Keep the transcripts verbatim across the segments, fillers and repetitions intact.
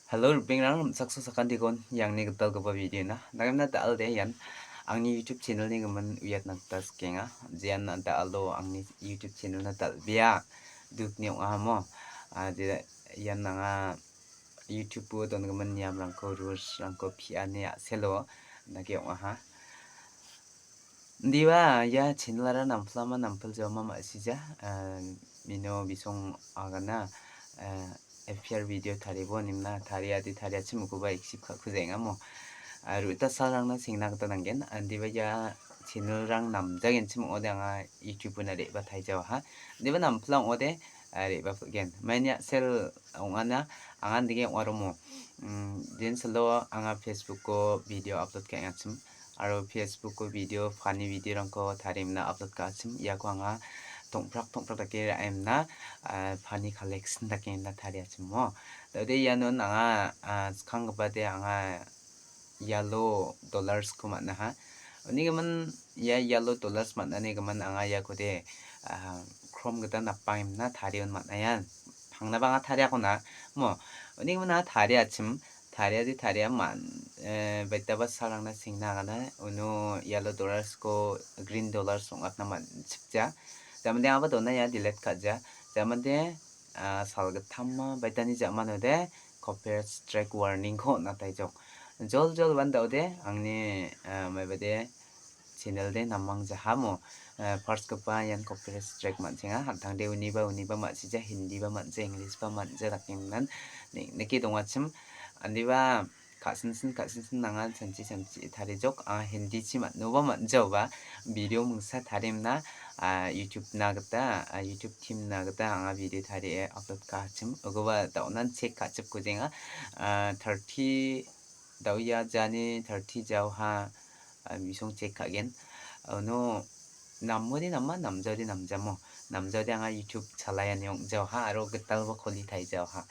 Hello, ripengrang, rimchakso sakantikon iangni gitalgipa video-na. Nagemna da·alde ian angni YouTube channel-ni gimin uiatna gita sikenga. Jean da·alo angni YouTube channel-na dal·bea dukni ong·ahamo. Ah, je ian anga YouTube-o dongimin niamrangko, rules-rangko piani a·selo nake ong·aha. Indiba ia channel-ara nampilama nampiljaoma ma·sija, ah, mino bisong agana, ah, F P R video taribo nimna tariade tariachim ukoba eksip ka·kujaengamo. Ah, ru·ita salrangna sengna gita nanggen. Indiba ia channel-rang namjagenchim ong·ode anga YouTube-ona re·batae jawaha. Indiba nampila ong·ode, ah, re·bapilgen. Maini a·sel ong·ana, anga nike ong·aromo. Mm, den salo anga Facebook-o video upload ka·engachim. Aro Facebook-o video, funny video-rangko tarimna upload ka·achim. Iako anga tongprak tongprak dake ra·emna, ah, funny collection dake emna tariachimo. Dade ianon anga, ah, skanggipa de anga yellow dollars-ko man·aha. Uni gimin ia yellow dollars man·ani gimin anga iakode, ah, Chrome gita napangimna tarion man·aian. Pangnaba anga tariakona. Mo, uni gimin anga tariachim, tariade taria man-, eh, baitaba salrangna sengna agana. Uno yellow dollars-ko green dollars ong·atna man·chipja. Jamande angaba dona ia delete ka·ja. Jamande, ah, salgittama baitani ja·manode copyright strike warning-ko on·ataijok. Jol jol ban da·ode angni, ah, maibade channel de namang jahamo, ah, first-gipa ian copyright strike man·chenga. An·tangde uniba uniba ma·sija, Hindi-ba man·ja, English-ba man·ja dakemnan neng·, nike dongachim. Indiba ka·sinsin ka·sinsin nanga chanchi chanchi tarijok. Anga Hindi-chi man·oba man·jaoba video mingsa tarimna, ah, YouTube-na gita, ah, YouTube team-na gita anga video tarie upload ka·achim. Ukoba da·onan check ka·chipkujenga. Ah, thirty da·o ia jani thirty jaoha, ah, bisong check ka·gen. Uno namode nama, namjaode namjamo. Namjaode anga YouTube chalaiani ong·jaoha aro gitalba koli taijaoha.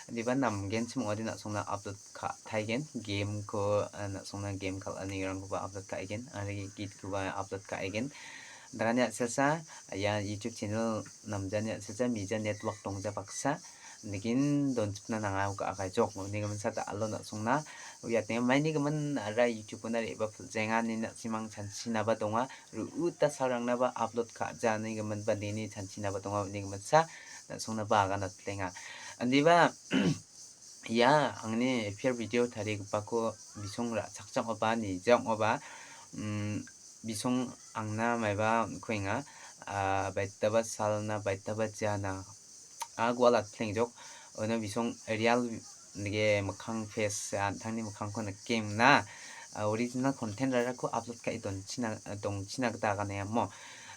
Diba namgenchim ong·ode na·songna upload ka-, taigen. Game-ko, ah, na·songna game kal·anirangkoba upload ka·egen. Aro git-koba upload ka·egen. Dagani a·selsa, ia YouTube channel namjani a·selsa mija network dongja baksa. Nikin donchipna nanga uka akaijok. Uni giminsa da·alo na·songna uiateng maini gimin ara YouTube-ona re·bapiljenga ni na·simang chanchinaba donga. Ru·uta salrangnaba upload ka·ja ani giminba nini chanchinaba donga. Uni giminsa na·songna bagan atlenga. Indiba ia angni F P R video tarigipako bisong ra·chakchang ong·oba, nija ong·oba, mm, bisong angna maiba on·kuenga, ah, baitaba salna, baitaba jiana, a gual atlengjok, uno bisong real nige mikkang face, ah, an·tangni mikkangko nikemna, ah, original content-rarako upload ka·e donchina, dongchina gita aganea mo.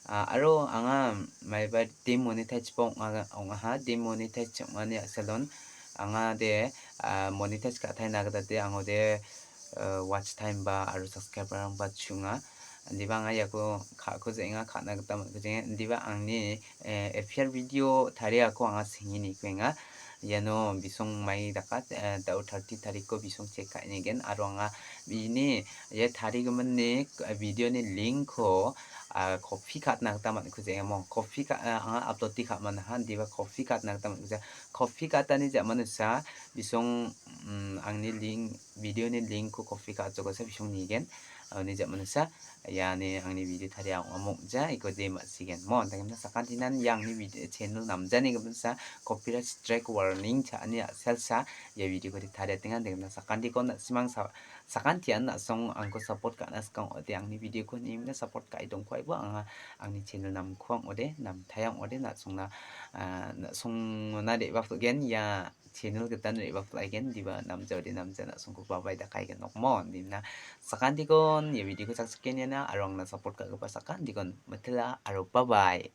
Ah, aro anga maiba demonetize-ba ong·a, ong·aha, demonetize ong·ani a·selon anga de, ah, monetize ka·taina gita de angode, ah, watch time-ba aro subscriber-rangba chunga. Indiba anga iako ka·ko je·enga, ka·na gita man·ko je·enga. Indiba angni, eh, F P R video tariako anga sengini kuenga. Iano bisong mai dakat, eh, da·o thirty tarikko bisong check ka·enigen aro anga bini ia tarigiminni, eh, video-ni link-ko, ah, copy ka·atna gita man·ko je·enga mo. Copy ka-, ah, anga upload-de ka·manaha, indiba copy ka·atna gita man·ko je-, copy ka·atani ja·manusa bisong, mm, angni link, video-ni link-ko copy ka·atjokosa bisong nigen. Uni ja·manusa iani angni video taria ong·a mokja, ikode ma·sigen. Mo, dangimna sakantinan ia angni video channel namjani giminsa copyright strike warning cha·ani a·selsa ia video-ko tariatenga. Dangimna sakantikon na·simang sa-, sakantian na·song angko support ka·na skang ong·ode angni video-ko nimna support ka·e dongkuaibo anga angni channel namkuang ong·ode, namtaiang ong·ode na·songna, ah, na·songona re·bak gen ia channel gitan re·bak laigen, diba namjaode namja na·songko babai dakaigen nokmo. Nimna sakantikon ia video-ko chakchakeniana aro angna support ka·gipa sakantikon mitela aro babai.